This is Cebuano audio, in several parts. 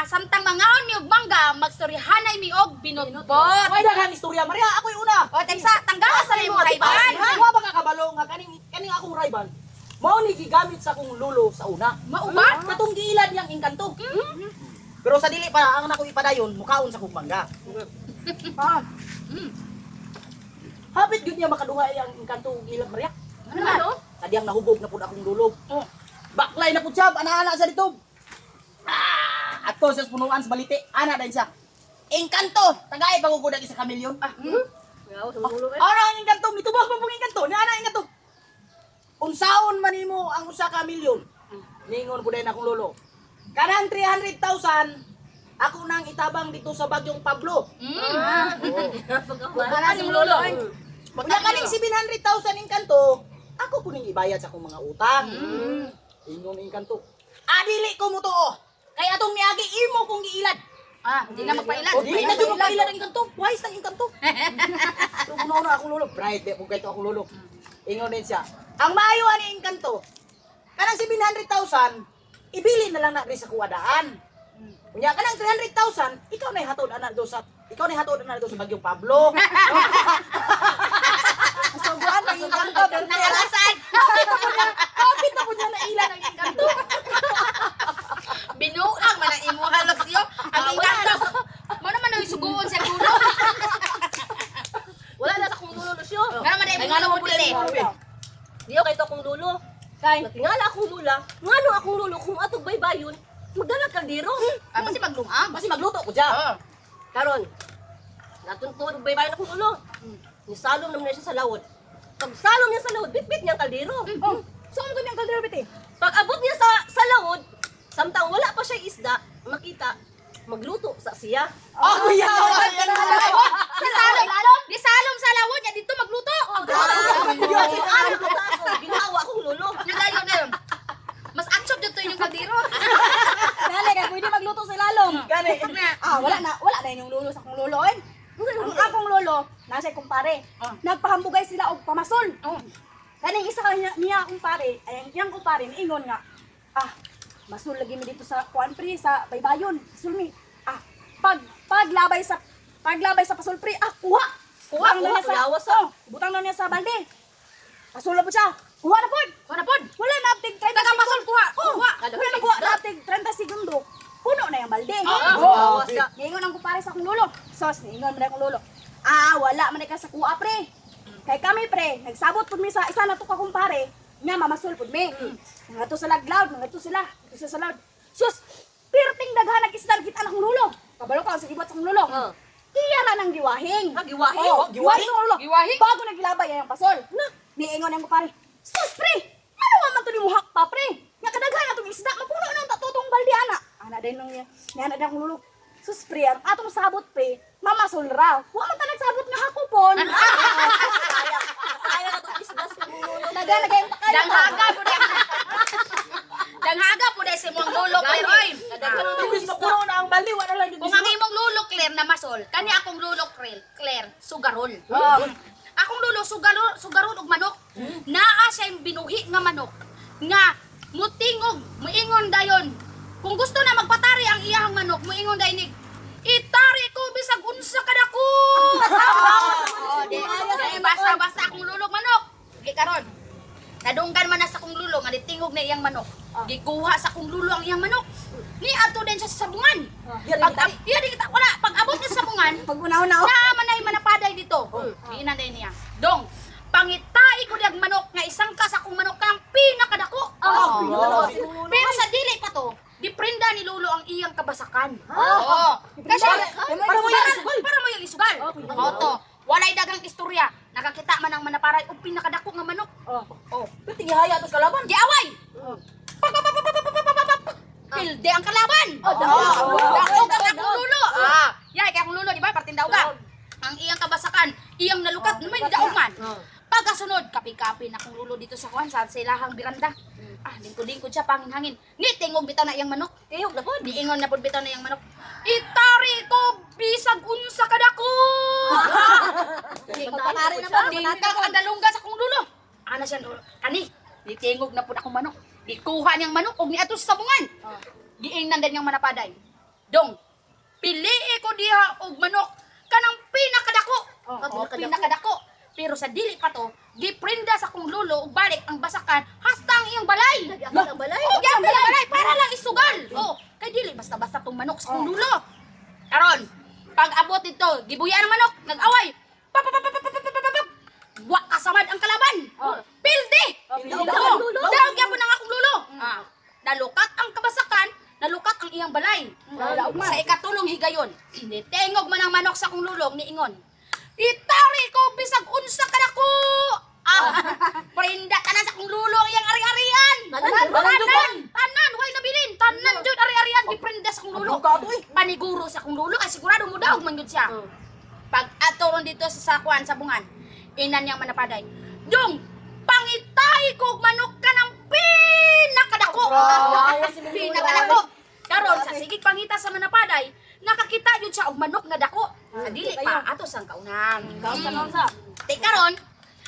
Samtang mangaon mi og mangga, magstoryahanay mi og binotbot. Way daghang istorya, Maria, ako'y una. O tagsa, tanggaa sa imong rival. Wa ba ka kabalo nga kaning kaning akong rival? Mao ni gigamit sa akong lulo sa una. Mao ba? Katong giilad niyang engkanto. Pero sa dili pa ang nako ipadayon, mukaon sa akong mangga. Ah. Hapit gyud niya makaduha ang engkanto ug ilad, Maria. Ano man? Kadiyang nahubog na pud akong lulog. Oh. Baklay na pud siya, ana-ana sa dito. Ah, ato sa punuan sa balite, ana din siya. Engkanto, tagay pagugod ang isa ka milyon. Ah, Ana ang engkanto, mitubos pa pong engkanto, ni ana ang engkanto. Unsaon man nimo ang usa ka milyon? Ningon pud akong lolo. Kanang 300,000 ako nang itabang dito sa Bagyong Pablo. Oo. Wala si lolo. Ay. Unya kaning 700,000 engkanto, ako puning ibayad sa akong mga utang. Ingon engkanto. Adili ko mo tuo. Kay atong miagi imo kong giilad. Ah, di na magpailad. O dili na jud magpailad ang engkanto. Wise ang engkanto. So kuno na akong lolo, bright di pug kayto akong lolo. Ingon din siya. Ang maayo ani engkanto. Kanang 700,000 ibili na lang na diri sa kuwadaan. Unya kanang 300,000 ikaw na hatod ana do sa ikaw na hatod ana do sa Bagyong Pablo. Suguan ang engkanto. Nakalasan. Kapit na po niya nailan ang engkanto. Binuang man ang imuha Lucio. Ang engkanto. Mo naman ang suguon sa dulo. Wala na sa akong lulo, Lucio. Nga naman ay imong lolo dili. Diyo kay to akong lulo. Kay. Natingala akong lula. Ngano akong lulo kung atog baybayon, magdala kaldero. Ah, basi maglungag. Basi magluto ko dyan. Oo. Karon, natuntun og baybayon akong lulo. Nisalom naman na siya sa lawod. Pag salom niya sa lawod, bitbit niya ang kaldero. Oh, so ano ang kaldero biti? Pag abot niya sa lawod, samtang wala pa siya isda, makita magluto sa siya. Oh, kuya! Nisalom, nisalom sa lawon niya dito magluto. Ano ko taas, ginawa akong lulo. Nagayon na yun. Mas ansob dito yung kaldero. Dali kay pwede magluto sa lalom. Gani. Ah, wala na inyong lolo sa akong lolo oy. Ang akong lolo, nasa kumpare. Nagpahambugay sila og pamasol. Oh. Kaning isa ka niya, niya akong pare, ay ang iyang kumpare niingon nga, ah, masul lagi mi dito sa kuan pre sa baybayon. Masul mi. Ah, pag paglabay sa pasol pre, ah, kuha. Kuha, Butang na kuha, niya sa, kulawas, oh, butang na niya sa balde. Pasul na po siya. Kuha na pod. Kuha na pod. Wala na aptig 30 Taga pasol kuha. Oh, Kuha. wala na kuha na aptig 30 segundo. Puno na yung balde. Ah, Oh. Gawas sa. Niingon ang kumpare sa akong lolo. Sos, niingon man akong lolo. Ah, wala man ka sa kuha pre. Kay kami pre, nagsabot pud mi sa isa na to ka kumpare, nga mamasul pud mi. Mga to sa laglaud, mga to sila, dito sa laud. Sus, pirting daghan ang isda kita akong lolo. Kabalo ka sa gibuhat sa akong lolo. Oh. Iya ra nang giwahing. Ah, giwahing? Oh, giwahing sa akong lolo. Giwahing? Bago naglabay ang pasol. Na, niingon ang kumpare. Sus pre, ano nga man to ni muhak pa pre? Nga kadaghan atong isda, mapuno na ang tatutong balde ana. Ana din nung niya, niya na akong lolo. Sus pre, ang atong sabot pre, mamasol raw. Wa man ta nagsabot nga hakupon. Sayang atong isda sa akong lulo. Naga nagay pakayo. Danghaga po dahil. Danghaga po dahil sa imong lolo, Claire. Oy. Imbis mapuno na ang balde, wala lang yung Kung ang imong lolo, Claire, na masol, kani akong lolo, Claire, Claire, sugarol. Akong lolo, sugarol, sugarol og manok. Naa siya yung binuhi nga manok nga mutingog, muingon dayon. Kung gusto na magpatari ang iyahang manok, muingon dayon ni, itari ko bisag unsa kadako. Oh, di, di, basta basta akong lulog manok. Di karon. Nadunggan man na sa kong lulo nga ditingog na iyang manok. Gikuha sa kong lulo ang iyang manok. Ni adto din siya sa sabungan. Iya, Pag iya di kita wala pag abot niya sa sabungan, Pag una-una oh. naa man ay manapaday dito. Miinan din niya. Dong, pangitai ko diyag manok nga isang ka sa akong manok kang pinakadako. Oh, pinakadako. Pero sa dili pa to, giprinda ni Lolo ang iyang kabasakan. Oo. Kasi Para mo yung isugal. Para mo yung isugal. Oo to. Walay dagang istorya. Nakakita man ang manaparay og pinakadako nga manok. Oh. Oh. Pero tingihaya tos kalaban. Giaway. Pak pak pak pak pak pak pak pak, pak. Pilde ang kalaban. Oh, daog. Daog ang akong lulo. Ah, yay kay akong lulo di ba? Parting daoga. Ang iyang kabasakan, iyang nalukat, may daog man. Pagkasunod, kapi-kapi na akong lulo dito sa kuan sa silahang biranda. Ah, lingkod-lingkod siya pangin-hangin. Ni tingog bitaw na iyang manok. Tihog na pod. Niingon na pud bitaw na iyang manok. Itari ko bisag unsa kadako. Pagpatari na po. Dingkag ang dalungga sa akong lulo. Ana siya lulo. Kani, nitingog na pud akong manok. Gikuha niyang manok og niadto sa sabungan. Giingnan din niyang manapaday. Dong, pili ko diha og manok kanang pinakadako. Oh, Oh, pinakadako. pinakadako. Pero sa dili pa to, giprinda sa kong lulo og balik ang basakan hasta ang iyang balay. Nagyapon ang balay. Oh, gyapon ang balay para lang isugal. Oh, kay dili basta-basta tong manok sa kong lulo. Karon, pag abot dito, gibuya ang manok, nag-away. Pa pa pa pa pa pa pa pa pa, pa. Wa kasamad ang kalaban. Oh. Pildi. Pildi. Oh, Ang lulo. daog gyapon ang akong lulo. Ah, nalukat ang kabasakan, nalukat ang iyang balay. Sa ikatulong higayon, nitengog man ang manok sa akong lulong niingon. Itari ko bisag unsa kadako. Ah, prinda tanan sa akong lulo ang iyang ari-arian. Tanan, tanan, tanan, tanan, way nabilin, tanan jud ari-arian giprinda sa akong lulo. Ang eh. Paniguro sa akong lulo kay sigurado mo daog man gyud siya. Pag ato ron dito sa sakuan sa bungan, ina niyang manapaday. Dong, pangitay ko og manok ka ng pinakadako. Pinakadako. Karon sa sigig pangita sa manapaday, nakakita yun siya og manok nga dako. Sa dili pa ato sang kaunang. Kaunsa, kaunsa. Ti karon,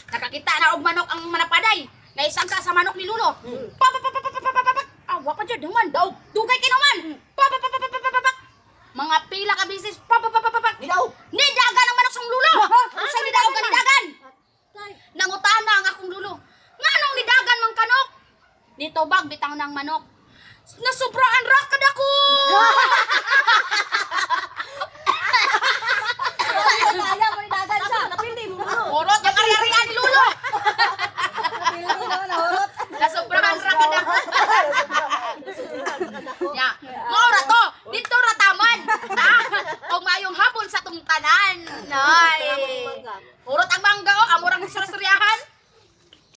nakakita na og manok ang manapaday. Naisangka sa manok ni Lulo. Pa pa pa pa pa pa pa pa pa. Ah, wa pa jud human daw. Dugay kay naman. Pa pa pa pa pa pa pa pa. Mga pila ka bisis. Pa pa pa pa pa pa. Di daw. Nidagan ang manok sa lulo. Unsay nidaog ka nidagan? Tay. Nangutana ang akong lulo. Nganong nidagan man kanok? Nitubag bitaw ng manok. Nasubraan ra kad ako. Kaya mo dagan siya. Napildi mo lulo. Urot ang ari-arian ni lulo. Napildi naman ako.